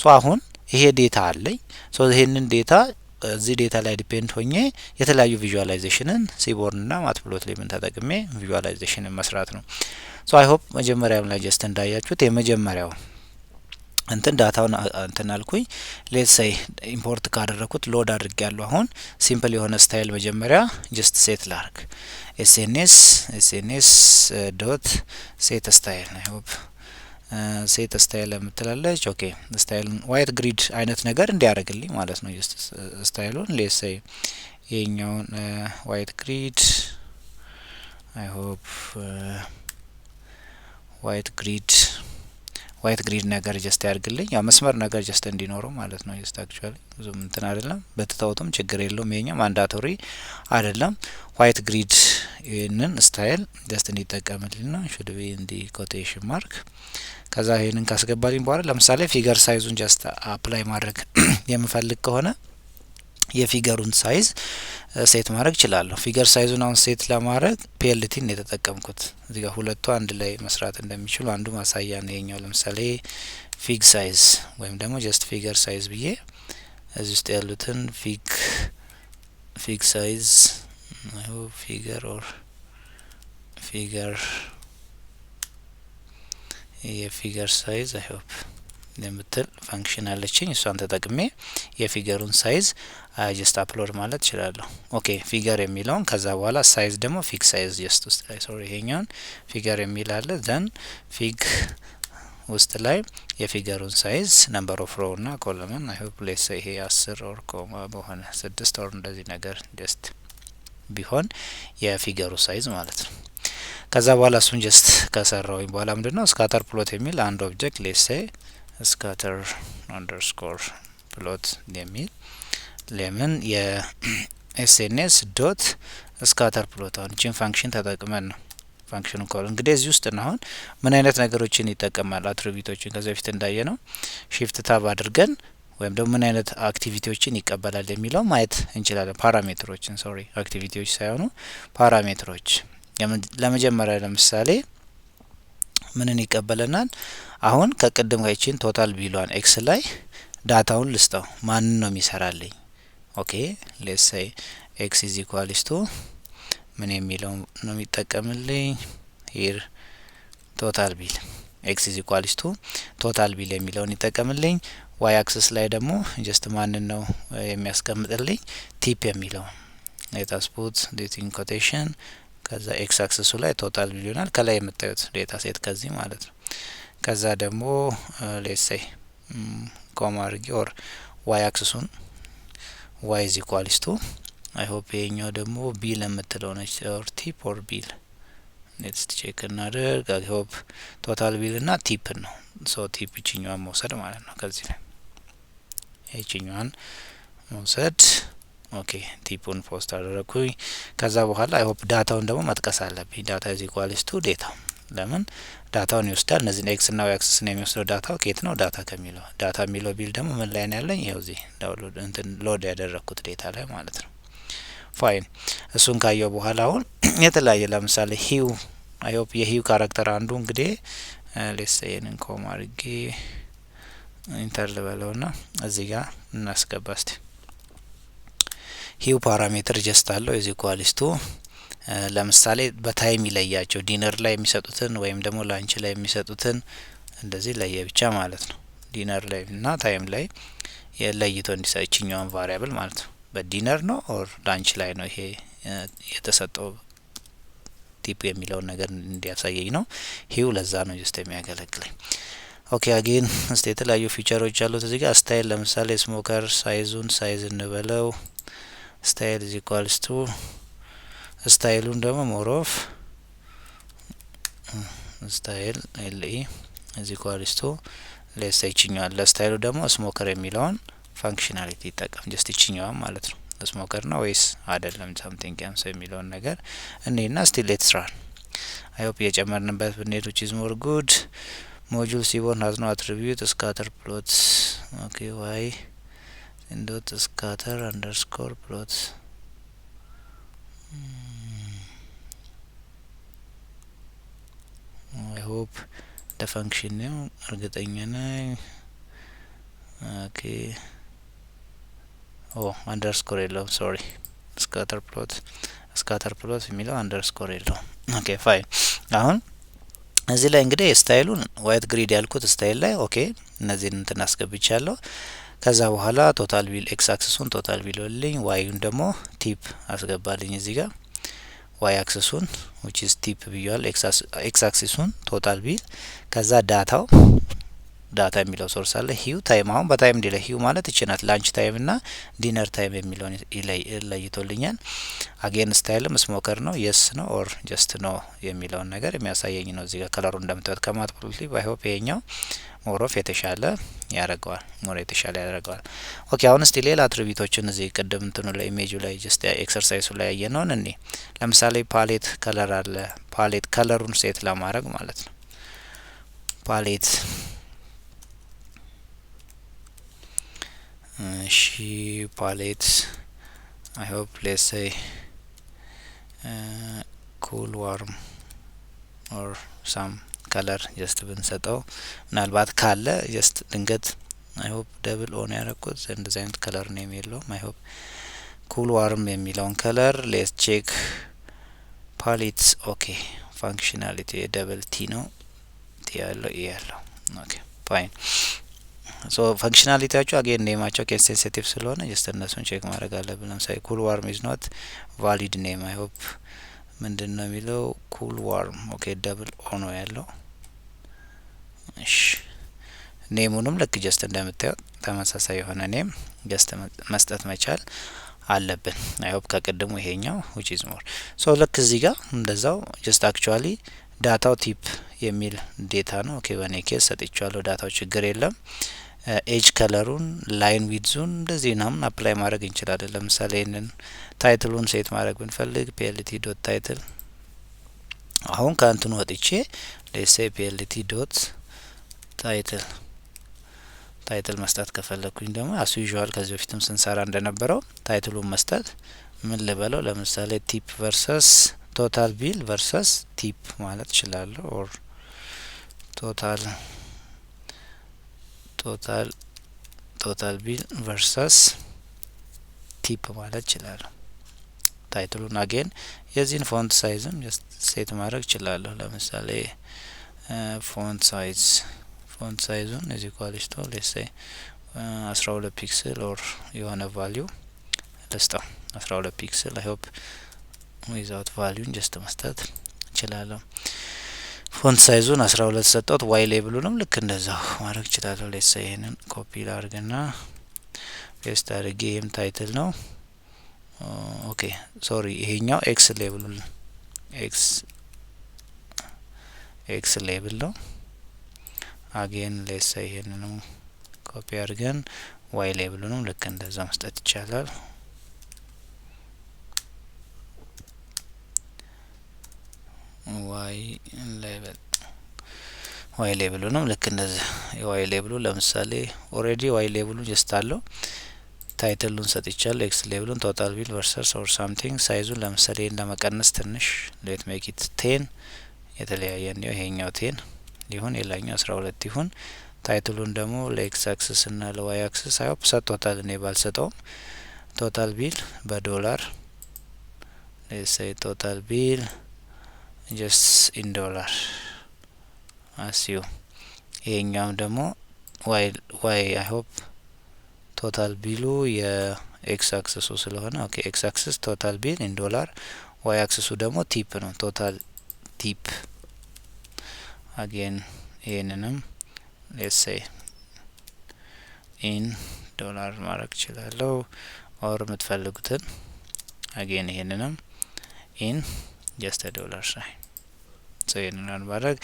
So አሁን ይሄ data አለኝ። So ይሄንን data እዚህ data ላይ depend ሆኜ የተለያዩ visualization ን Seaborn እና Matplotlib ን ተጠቅሜ visualization ን መስራት ነው። So I hope መጀመሪያም ላይ just እንዳያችሁት የመጀመሪያው እንትን data ውን እንትን አልኩኝ። Let's say import ካደረኩት load አድርጌ ያለሁ። አሁን simple የሆነ style መጀመሪያ just set ላርግ፣ sns dot set style፣ I hope set style የምትላለች። Okay, style ኡን white grid አይነት ነገር እንዲያደርግልኝ ማለት ነው። Just style ኡን let's say ይሄኛውን white grid፣ I hope white grid ነገር just ያርግልኝ። ያው መስመር ነገር just እንዲኖረው ማለት ነው። Just actually ብዙም እንትን አይደለም፣ በትተውትም ችግር የለውም። ይሄኛው mandatory አይደለም። White grid ይህንን style just እንዲጠቀምልኝ ነው። Should be in the quotation mark። ከዛ ይህንን ካስገባልኝ በኋላ ለምሳሌ figure size ኡን just apply ማድረግ የምፈልግ ከሆነ የ figure ኡን size set ማድረግ እችላለሁ። Figure size ኡን አሁን set ለማድረግ plt ን የተጠቀምኩት። እዚህ ጋር ሁለቱ አንድ ላይ መስራት እንደሚችሉ አንዱ ማሳያ ነው ይሄኛው። ለምሳሌ fig size ወይም ደግሞ just figure size ብዬ እዚህ ውስጥ ያሉትን fig size፣ figure or figure፣ የ figure size I hope የምትል function አለችኝ። እሷን ተጠቅሜ የ figure ኡን size just upload ማለት እችላለሁ። Okay, figure የሚለውን ከዛ በኋላ size ደግሞ fig size just ውስጥ ላይ፣ sorry፣ ይሄኛውን figure የሚል አለ፣ then fig ውስጥ ላይ የ figure ኡን size number of row እና column፣ I hope let's ይሄ 10 or comma በሆነ 6 or እንደዚህ ነገር just ቢሆን የ figure ኡ size ማለት ነው። ከዛ በኋላ እሱን just ከሰራውኝ በኋላ ምንድን ነው scatter plot የሚል አንድ object፣ let's say scatter underscore plot የሚል፣ ለምን የ sns dot scatter plot አሁን ይችን function ተጠቅመን ነው። Function ኑ call እንግዲህ እዚህ ውስጥ ነው። አሁን ምን አይነት ነገሮችን ይጠቀማል? Attribute ኦችን ከዚህ በፊት እንዳየ ነው shift tab አድርገን ወይም ደግሞ ምን አይነት activity ዎችን ይቀበላል የሚለው ማየት እንችላለን። Parameter ኦችን፣ sorry፣ activity ዎች ሳይሆኑ parameter ኦች። ለመጀመሪያ ለምሳሌ ምንን ይቀበለናል? አሁን ከቅድም ጋይችን total bill ኧን x ላይ data ውን ልስጠው። ማንን ነው የሚሰራልኝ? Okay, let's say x is equals to ምን የሚለው ነው የሚጠቀምልኝ? Here total bill፣ x is equals to total bill የሚለውን ይጠቀምልኝ። Y axis ላይ ደግሞ just ማንን ነው የሚያስቀምጥልኝ? Tip የሚለውን። Let us put this in quotation። ከዛ x axis ኡ ላይ total bill ይሆናል። ከላይ የምታዩት data set ከዚህ ማለት ነው። ከዛ ደግሞ let's say comma አድርጌ or y axis ኡን y is equals to፣ I hope ይሄኛው ደግሞ bill የምትለው ነች፣ or tip or bill፣ let's check እናድርግ። I hope total bill እና tip ነው። So tip ይችኛዋን መውሰድ ማለት ነው። ከዚህ ላይ ይችኛዋን መውሰድ። Okay, tip ኡን post አደረግኩኝ። ከዛ በኋላ I hope data ውን ደግሞ መጥቀስ አለብኝ። Data is equals to data። ለምን data ውን ይወስዳል? እነዚህን x እና y axis ን የሚወስደው data ው ከየት ነው? Data ከሚለው፣ data የሚለው bill ደግሞ ምን ላይ ነው ያለኝ? ይኸው እዚህ download እንትን load ያደረግኩት data ላይ ማለት ነው። Fine፣ እሱን ካየው በኋላ አሁን የተለያየ ለምሳሌ hue፣ I hope የ hue character አንዱ እንግዲህ let's say ይሄንን comma አድርጌ enter ልበለው ና እዚህ ጋር እናስገባ እስቲ። Hue parameter just አለው፣ is equals to ለምሳሌ በ time ይለያቸው፣ dinner ላይ የሚሰጡትን ወይም ደግሞ lunch ላይ የሚሰጡትን እንደዚህ ለየብቻ ማለት ነው። Dinner ላይ እና time ላይ ለይቶ እንዲሰጥ ይችኛዋን variable ማለት ነው። በ dinner ነው or lunch ላይ ነው ይሄ የተሰጠው tip የሚለውን ነገር እንዲያሳየኝ ነው። Hue ለዛ ነው just የሚያገለግለኝ። Okay, again እስቲ የተለያዩ feature ኦች አሉት እዚህ ጋር። Style ለምሳሌ smoker size ኡን size እንበለው፣ style is equals to style ኡን ደግሞ more of style le is equals to let's ይችኛዋን ለ style ኡ ደግሞ smoker የሚለውን functionality ይጠቀም፣ just ይችኛዋን ማለት ነው። Smoker ነው ወይስ አይደለም something ያንሰ የሚለውን ነገር እኔና እስቲ let's run። I hope እየጨመርንበት ብንሄድ which is more good። Module seaborn has no attribute scatter plot። Okay, why dot scatter underscore plot? I hope the function ነው እርግጠኛ ነኝ። Okay, oh, underscore የለውም፣ sorry። Scatter plot፣ scatter plot የሚለው underscore የለውም። Okay, fine። አሁን እዚህ ላይ እንግዲህ style ኡን white grid ያልኩት style ላይ okay እነዚህን እንትን አስገብቻለሁ። ከዛ በኋላ total bill፣ x axis ኡን total bill ልኝ፣ y ኡን ደግሞ tip አስገባልኝ። እዚህ ጋር y axis ኡን which is tip ብያለሁ። x axis ኡን total bill፣ ከዛ data ው data የሚለው source አለ። Hue time፣ አሁን በ time እንዲለ hue ማለት ይችናት lunch time ና dinner time የሚለውን ለይቶልኛል። Again style ም smoker ነው፣ yes ነው or just no የሚለውን ነገር የሚያሳየኝ ነው። እዚህ ጋር color ኡ እንደምታዩት ከ Matplotlib I hope ይሄኛው more of የተሻለ ያደርገዋል፣ more የተሻለ ያደርገዋል። Okay፣ አሁን እስቲ ሌላ attribute ኦችን እዚህ ቅድም እንትኑ ላይ image ኡ ላይ just exercise ኡ ላይ ያየነውን እኔ ለምሳሌ palette color አለ። Palette color ኡን set ለማድረግ ማለት ነው። Palette፣ እሺ፣ palette I hope let's say cool warm or some color just ብንሰጠው ምናልባት ካለ just ድንገት I hope double O ነው ያረኩት፣ እንደዚህ አይነት color name የለውም። I hope cool warm የሚለውን color let's check palette። Okay, functionality double T ነው፣ T ያለው E ያለው። Okay, fine። So functionality ያቸው again name ኣቸው case sensitive ስለሆነ just እነሱን check ማድረግ አለብን። ለምሳሌ cool warm is not valid name። I hope ምንድን ነው የሚለው? Cool warm፣ okay፣ double O ነው ያለው። እሺ፣ name ኡንም ልክ just እንደምታዩት ተመሳሳይ የሆነ name just መስጠት መቻል አለብን። I hope ከቅድሙ ይሄኛው which is more። So ልክ እዚህ ጋር እንደዛው just actually data ው tip የሚል data ነው። Okay፣ በእኔ case ሰጥቼዋለሁ። Data ው ችግር የለም። Edge color ኡን፣ line width ኡን እንደዚህ ምናምን apply ማድረግ እንችላለን። ለምሳሌ ይህንን title ኡን set ማድረግ ብንፈልግ plt dot title፣ አሁን ከእንትኑ ወጥቼ let's say plt dot title፣ title መስጠት ከፈለግኩኝ ደግሞ as usual ከዚህ በፊትም ስንሰራ እንደነበረው title ኡን መስጠት፣ ምን ልበለው? ለምሳሌ tip versus total bill versus tip ማለት እችላለሁ። Or total bill versus tip ማለት እችላለሁ። Title ኡን again የዚህን font size ም set ማድረግ እችላለሁ። ለምሳሌ font size ኡን is equals to let's say 12 pixel or የሆነ value ልስጠው፣ 12 pixel። I hope without value ን just መስጠት እችላለሁ። Font size ኡን 12 ሰጠውት። Y label ኡንም ልክ እንደዛው ማድረግ እችላለሁ። Let's say ይሄንን ኮፒ ላርግና paste አድርጌ ይህም title ነው። Okay, sorry፣ ይሄኛው x label ኡ x label ነው። Again let's say ይሄንንም ኮፒ አድርገን y label ኡንም ልክ እንደዛ መስጠት ይቻላል። Y label፣ y label ኡንም ልክ እንደዚህ የ y label ኡ ለምሳሌ already y label ኡ just አለው፣ title ኡን ሰጥቻለሁ። X label ኡን total bill versus or something፣ size ኡን ለምሳሌ ለመቀነስ ትንሽ let make it 10፣ የተለያየ እንዲሁ ይሄኛው 10 ይሁን ሌላኛው 12 ይሁን። Title ኡን ደግሞ ለ x axis እና ለ y axis I hope ሰጥቶታል። እኔ ባልሰጠውም total bill በዶላር፣ let's say total bill just in dollar አስዩ። ይሄኛውም ደግሞ y I hope total bill ኡ የ x axis ኡ ስለሆነ okay x axis total bill in dollar፣ y axis ኡ ደግሞ tip ነው፣ total tip። Again ይሄንንም let's say in dollar ማድረግ እችላለሁ or የምትፈልጉትን። Again ይሄንንም in just dollar sign። So ይሄንን ማድረግ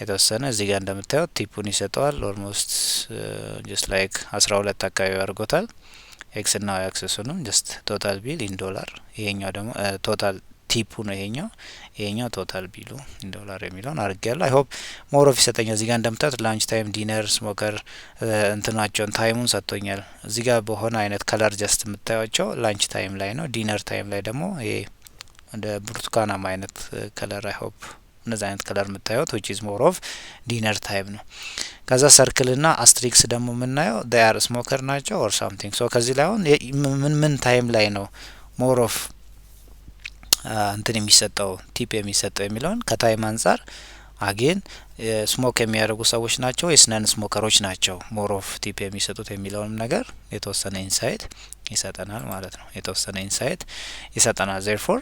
የተወሰነ እዚህ ጋር እንደምታዩት tip ኡን ይሰጠዋል። Almost just like 12 አካባቢ አድርጎታል። x እና y axis ኡንም just total bill in dollar፣ ይሄኛው ደግሞ total tip ኡ ነው ይሄኛው total bill ኡ in dollar የሚለውን አድርጌያለሁ። I hope more of ይሰጠኛል። እዚህ ጋር እንደምታዩት lunch time፣ dinner፣ smoker እንትናቸውን time ኡን ሰጥቶኛል። እዚህ ጋር በሆነ አይነት color just የምታዩቸው lunch time ላይ ነው። Dinner time ላይ ደግሞ ይሄ እንደ ብርቱካናማ አይነት color፣ I hope እነዚህ አይነት color የምታዩት which is more of dinner time ነው። ከዛ circle ና asterisk ደግሞ የምናየው they are smoker ናቸው or something። So ከዚህ ላይ አሁን ምን ምን time ላይ ነው more of እንትን የሚሰጠው፣ tip የሚሰጠው የሚለውን ከ time አንጻር again smoke የሚያደርጉ ሰዎች ናቸው ወይስ non smoker ኦች ናቸው more of tip የሚሰጡት የሚለውንም ነገር የተወሰነ insight ይሰጠናል ማለት ነው። የተወሰነ insight ይሰጠናል። Therefore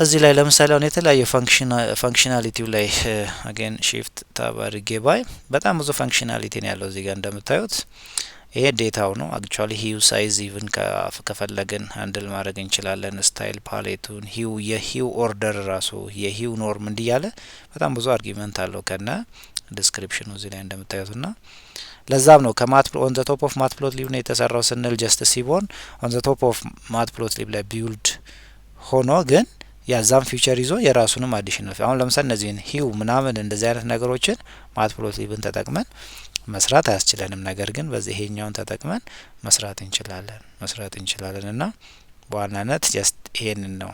እዚህ ላይ ለምሳሌ አሁን የተለያየ functionality ው ላይ again shift tab አድርጌ ባይ በጣም ብዙ functionality ነው ያለው። እዚህ ጋር እንደምታዩት ይሄ data ው ነው። Actually hue size even ከፈለግን handle ማድረግ እንችላለን። Style palette ኡን፣ hue፣ የ hue order ራሱ፣ የ hue norm እንዲያለ በጣም ብዙ argument አለው ከነ description ኑ እዚህ ላይ እንደምታዩት። ና ለዛም ነው ከ mat on the top of Matplotlib ነው የተሰራው ስንል just Seaborn on the top of Matplotlib ላይ build ሆኖ ግን ያዛም feature ይዞ የራሱንም additional፣ አሁን ለምሳሌ እነዚህን hue ምናምን እንደዚህ አይነት ነገሮችን Matplotlib ን ተጠቅመን መስራት አያስችለንም። ነገር ግን በዚህ ይሄኛውን ተጠቅመን መስራት እንችላለን እና በዋናነት just ይሄንን ነው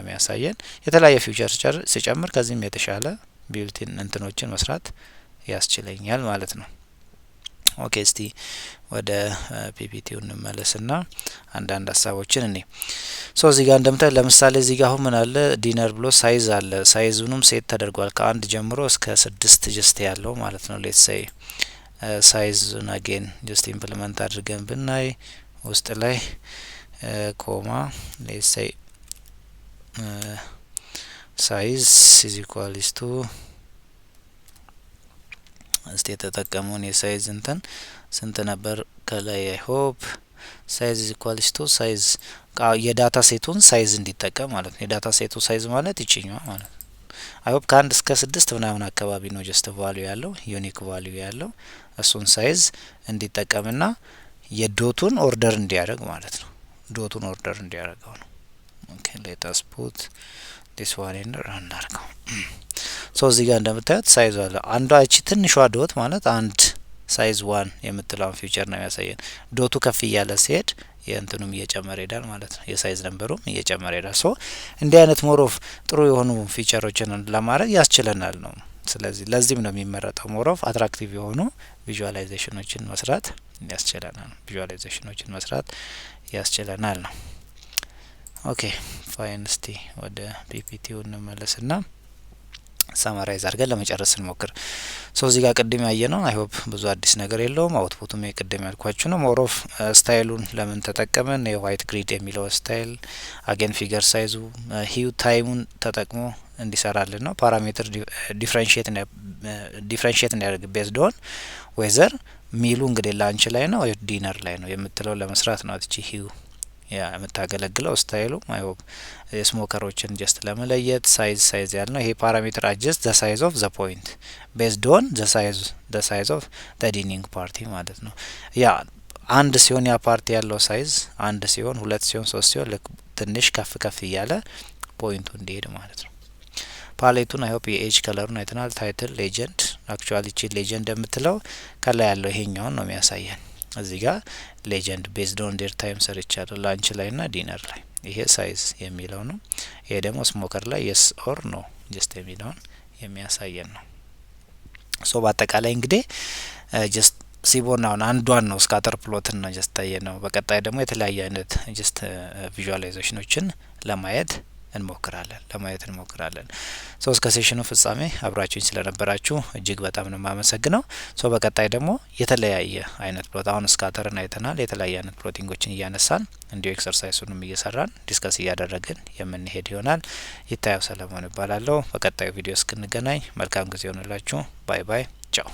የሚያሳየን። የተለያየ feature ሲጨምር ከዚህም የተሻለ built-in እንትኖችን መስራት ያስችለኛል ማለት ነው። Okay፣ እስቲ ወደ PPT ው እንመለስና አንዳንድ ሀሳቦችን እኔ። So እዚህ ጋር እንደምታይ ለምሳሌ እዚህ ጋር አሁን ምን አለ? Dinner ብሎ size አለ። Size ኡንም set ተደርጓል፣ ከአንድ ጀምሮ እስከ ስድስት just ያለው ማለት ነው። Let's say size ኡን again just implement አድርገን ብናይ ውስጥ ላይ comma let's say size is equals to፣ እስቲ የተጠቀመውን የ size እንትን ስንት ነበር ከላይ? I hope size is equals to size፣ የ data set ኡን size እንዲጠቀም ማለት ነው። የ data set ኡ size ማለት ይችኛዋ ማለት ነው። I hope ከአንድ እስከ ስድስት ምናምን አካባቢ ነው just value ያለው፣ unique value ያለው። እሱን size እንዲጠቀምና የ dot ኡን order እንዲያደርግ ማለት ነው። Dot ኡን order እንዲያደርገው ነው። Okay, let us put this one in፣ run እናድርገው። So እዚህ ጋር እንደምታዩት size አለ። አንዷ እቺ ትንሿ dot ማለት አንድ size one የምትለውን feature ነው የሚያሳየን። Dot ኡ ከፍ እያለ ሲሄድ የእንትኑም እየጨመረ ይሄዳል ማለት ነው። የ size number ኡም እየጨመረ ይሄዳል። So እንዲህ አይነት more of ጥሩ የሆኑ feature ኦችን ለማድረግ ያስችለናል ነው። ስለዚህ ለዚህም ነው የሚመረጠው። More of attractive የሆኑ visualization ኦችን መስራት ያስችለናል። Visualization ኦችን መስራት ያስችለናል ነው። Okay, fine። እስቲ ወደ PPT ው እንመለስና summarize አድርገን ለመጨረስ ስንሞክር፣ so እዚህ ጋር ቅድም ያየነው I hope ብዙ አዲስ ነገር የለውም። Output ኡም የቅድም ያልኳችሁ ነው። More of style ኡን ለምን ተጠቀምን? የ white grid የሚለው style፣ again figure size ኡ፣ hue time ኡን ተጠቅሞ እንዲሰራልን ነው። Parameter differentiate እንዲያደርግ based on whether meal ኡ እንግዲህ lunch ላይ ነው ወይ dinner ላይ ነው የምትለው ለመስራት ነው። እቺ hue የምታገለግለው style ኡ I hope የ smoker ኦችን just ለመለየት። Size ያልነው ይሄ parameter adjust the size of the point based on the size of the dining party ማለት ነው። ያ አንድ ሲሆን ያ ፓርቲ ያለው size አንድ ሲሆን፣ ሁለት ሲሆን፣ ሶስት ሲሆን ልክ ትንሽ ከፍ ከፍ እያለ point ኡ እንዲሄድ ማለት ነው። Palette ኡን I hope የ edge color ኡን አይተናል። Title፣ legend፣ actually ቺ legend የምትለው ከላይ ያለው ይሄኛውን ነው የሚያሳየን። እዚህ ጋር legend based on their time ሰርቻለሁ፣ lunch ላይ ና dinner ላይ። ይሄ size የሚለው ነው። ይሄ ደግሞ smoker ላይ yes or no just የሚለውን የሚያሳየን ነው። So በአጠቃላይ እንግዲህ just Seaborn አሁን አንዷን ነው፣ scatter plot ን ነው just ያየነው። በቀጣይ ደግሞ የተለያየ አይነት just visualization ኦችን ለማየት እንሞክራለን። So እስከ session ኑ ፍጻሜ አብራችሁኝ ስለነበራችሁ እጅግ በጣም ነው የማመሰግነው። So በቀጣይ ደግሞ የተለያየ አይነት plot፣ አሁን scatter ን አይተናል። የተለያየ አይነት plotting ኦችን እያነሳን እንዲሁ exercise ኡንም እየሰራን discuss እያደረግን የምንሄድ ይሆናል። ይታየው ሰለሞን እባላለሁ። በቀጣዩ ቪዲዮ እስክንገናኝ መልካም ጊዜ ይሁንላችሁ። Bye bye። ቻው።